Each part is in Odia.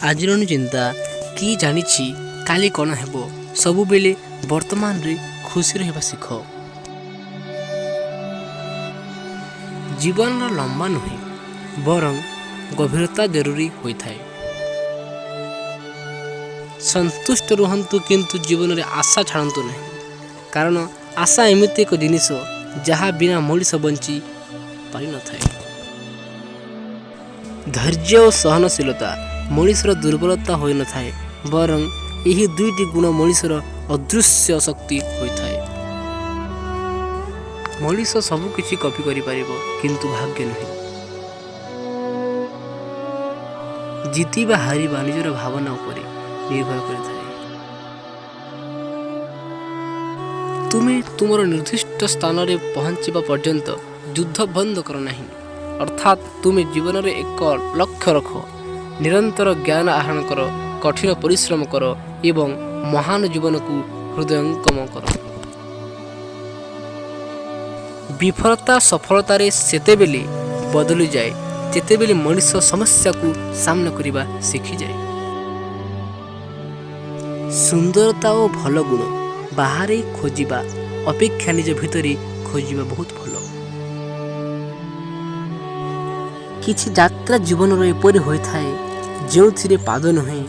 ଆଜିର ଚିନ୍ତା, କିଏ ଜାଣିଛି କାଲି କ'ଣ ହେବ। ସବୁବେଳେ ବର୍ତ୍ତମାନରେ ଖୁସି ରହିବା ଶିଖ। ଜୀବନର ଲମ୍ବା ନୁହେଁ, ବରଂ ଗଭୀରତା ଜରୁରୀ ହୋଇଥାଏ। ସନ୍ତୁଷ୍ଟ ରୁହନ୍ତୁ, କିନ୍ତୁ ଜୀବନରେ ଆଶା ଛାଡ଼ନ୍ତୁ ନାହିଁ, କାରଣ ଆଶା ଏମିତି ଏକ ଜିନିଷ ଯାହା ବିନା ମଣିଷ ବଞ୍ଚି ପାରିନଥାଏ। ଧୈର୍ଯ୍ୟ ଓ ସହନଶୀଳତା ମଣିଷର ଦୁର୍ବଳତା ହୋଇନଥାଏ, ବରଂ ଏହି ଦୁଇଟି ଗୁଣ ମଣିଷର ଅଦୃଶ୍ୟ ଶକ୍ତି ହୋଇଥାଏ। ମଣିଷ ସବୁକିଛି କପି କରିପାରିବ, କିନ୍ତୁ ଭାଗ୍ୟ ନୁହେଁ। ଜିତିବା ହାରିବା ନିଜର ଭାବନା ଉପରେ ନିର୍ଭର କରିଥାଏ। ତୁମେ ତୁମର ନିର୍ଦ୍ଦିଷ୍ଟ ସ୍ଥାନରେ ପହଞ୍ଚିବା ପର୍ଯ୍ୟନ୍ତ ଯୁଦ୍ଧ ବନ୍ଦ କର ନାହିଁ। ଅର୍ଥାତ୍ ତୁମେ ଜୀବନରେ ଏକ ଲକ୍ଷ୍ୟ ରଖ, ନିରନ୍ତର ଜ୍ଞାନ ଆହରଣ କର, କଠିନ ପରିଶ୍ରମ କର ଏବଂ ମହାନ ଜୀବନକୁ ହୃଦୟଙ୍ଗମ କର। ବିଫଳତା ସଫଳତାରେ ସେତେବେଳେ ବଦଳିଯାଏ, ଯେତେବେଳେ ମଣିଷ ସମସ୍ୟାକୁ ସାମ୍ନା କରିବା ଶିଖିଯାଏ। ସୁନ୍ଦରତା ଓ ଭଲ ଗୁଣ ବାହାରେ ଖୋଜିବା ଅପେକ୍ଷା ନିଜ ଭିତରେ ଖୋଜିବା ବହୁତ ଭଲ। କିଛି ଯାତ୍ରା ଜୀବନର ଏପରି ହୋଇଥାଏ, ଯେଉଁଥିରେ ପାଦ ନୁହେଁ,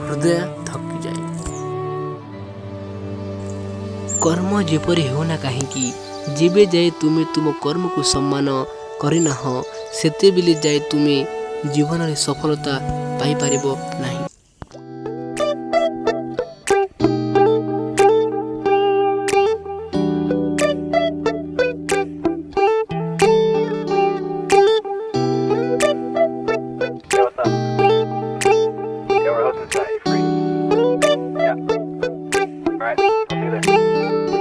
ହୃଦୟ ଥକିଯାଏ। କର୍ମ ଯେପରି ହେଉନା କାହିଁକି, ଯେବେ ଯାଏ ତୁମେ ତୁମ କର୍ମକୁ ସମ୍ମାନ କରିନାହଁ, ସେତେବେଳେ ଯାଏ ତୁମେ ଜୀବନରେ ସଫଳତା ପାଇପାରିବ ନାହିଁ। Yeah, what's up? Yeah, we're hosting tonight. You free? Yeah. All right. I'll see you there.